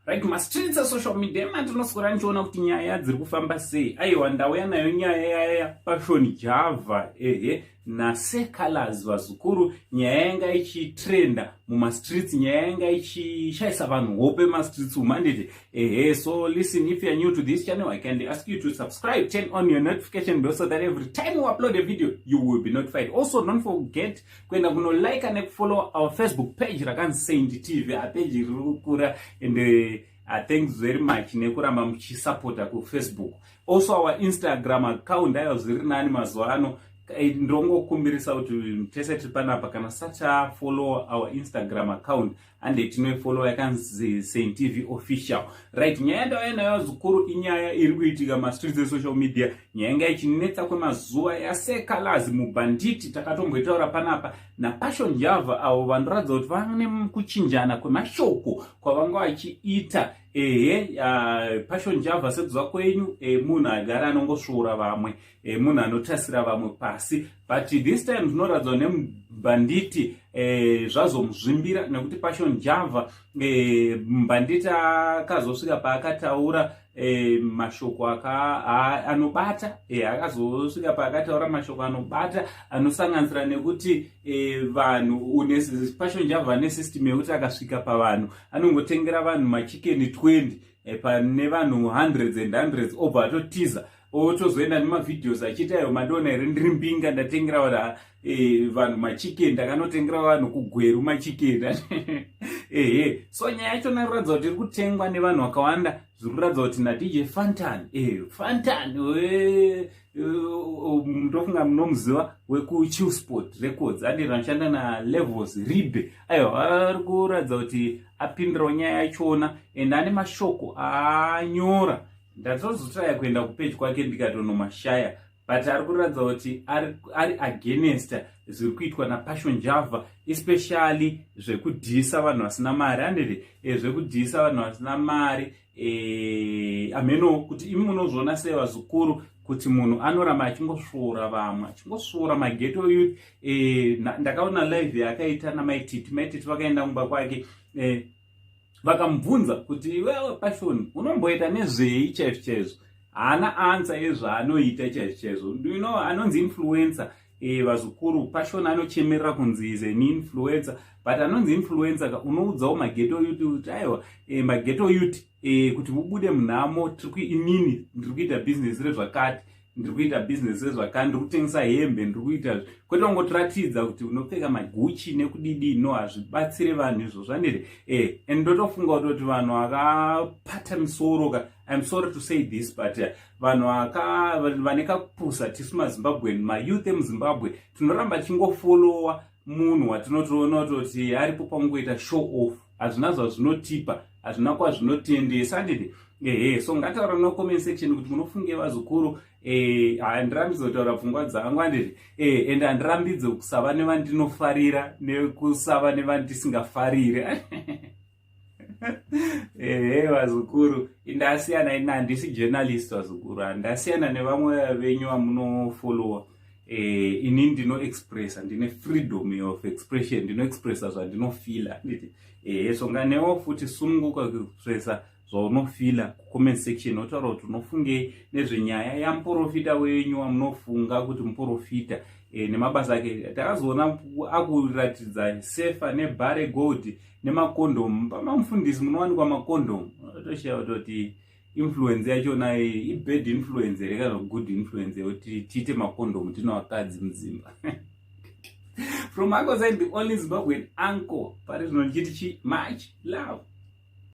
Right, mastreets esocial media mandinoswera ndichiona kuti nyaya dziri kufamba sei. Aiwa, ndauya nayo nyaya yaya Passion Java, ehe, naSeh Calaz, vazukuru. Nyaya yanga ichitrenda mumastreets, nyaya yanga ichishayisa vanhu hope mastreets umu, handiti? Ehe. So listen, if you are new to this channel, I can ask you to subscribe, turn on your notification bell so that every time we upload a video you will be notified. Also, don't forget kuenda kunolike nekufollow our Facebook page rakanzi Saint TV. Apeji riri kukura and thanks very much nekuramba muchisapota kuFacebook. Also our Instagram account, aiwa, zviri nani mazuva ano. Ndongokumbirisa kuti tese tiri panapa, kana satafollow our Instagram account, hande tinoifollow, yakanzi Saint TV Official. Right, nyaya ndauya nayo, zukuru, inyaya iri kuitika mastreets esocial media, nyaya yanga ichinetsa kwemazuva, yaSeh Calaz mubhanditi, takatomboitaura panapa, naPassion Java, avo vanoratidza kuti vane kuchinjana kwemashoko kwavanga vachiita. Ehe, Passion Java, sekuziva kwenyu, munhu agara anongosvuura vamwe, munhu anotasira vamwe pasi, but this time zvinoratidzwa nemubhanditi zvazomuzvimbira, nekuti Passion Java, mubhanditi akazosvika paakataura mashoko anobata, akazosvika paakataura mashoko anobata, anosanganisira nekuti vanhu, Passion Java nesystem yekuti akasvika pavanhu anongotengera vanhu machicken 20 pane vanhu hundreds and hundreds, obva atotiza, otozoenda nemavideos achiita, "Ayo, mandiona here? Ndiri mbinga, ndatengera vanhu machicken, ndakanotengera vanhu kuGweru machicken." Ehe, so nyaya yacho inoratidza kuti iri kutengwa nevanhu vakawanda. Zviri kuratidza kuti naDJ Fantan, Fantan, ndofunga munomuziva, wekuChillspot Records, andi vanoshanda naLevels Ribe, aiwa, ari kuratidza kuti apindirawo nyaya yachona and ane mashoko aanyora. Ndatozotraya kuenda kupeji kwake ndikatonomashaya, but ari kuratidza kuti ari against zviri kuitwa naPassion Java, especially zvekudhisa vanhu vasina mari, handiti? Zvekudhisa vanhu vasina mari. Ameno kuti imi munozviona sei, vazukuru, kuti munhu anoramba achingosvuura vamwe, achingosvuura maghetto youth. Ndakaona live yaakaita naMaititi. Maititi vakaenda kumba kwake, vakamubvunza kuti, "Iwewe Passion, unomboita nezvei chaizvo chaizvo?" Haana answer yezvaanoita chaizvo chaizvo. You know anonzi influencer, vazukuru, Passion anochemerera kunzi is an influencer, but anonzi influencer ka, unoudzawo maghetto youth kuti, "Aiwa, maghetto youth, kuti mubude munhamo, inini ndiri kuita bhizinesi rezvakati, ndiri kuita bhizinesi rezvakati, ndiri kutengesa hembe, ndiri kuita," kwete kungotiratidza kuti unopfeka maGucci nekudidi. No, hazvibatsire vanhu izvozvo, handiti? And ndotofunga kutoti vanhu vakapata misoro ka, I'm sorry to say this, but vanhu vane kakupusa, tisu maZimbabwean, mayouth emuZimbabwe, tinoramba tichingofollowa munhu watinotoona kutoti aripo pakungoita show off. Hazvina zvazvinotipa, hazvina kwazvinotendesa, handiti? Ehe, so ngataura no comment section kuti munofunge, vazukuru. Handirambidze kutaura pfungwa dzangu, handiti? Ende handirambidze kusava nevandinofarira nekusava nevandisingafariri. Ehe, vazukuru, ndasiyana ina, handisi journalist, vazukuru, handasiyana nevamwe venyu vamunofollowa. Ini ndinoexpressa, ndine freedom of expression, ndinoexpressa zvandinofeela, handiti? Ehe, so nganewo futi sununguka kuexpressa zvaunofeela kucomment section, otaura kuti unofungei nezvenyaya yamuprofita wenyu wamunofunga kuti muprofita, nemabasa ake. Takazoona akuratidza sefa nebare gold nemakondomu. Pamamufundisi munowanikwa makondomu, toshaya kutoti influence yachona ibad influence here kana good influence yekuti tiite makondomu tino vakadzi mudzimba. From Uncle Saint, the only Zimbabwean uncle, pari zvino ndichiti chi much love.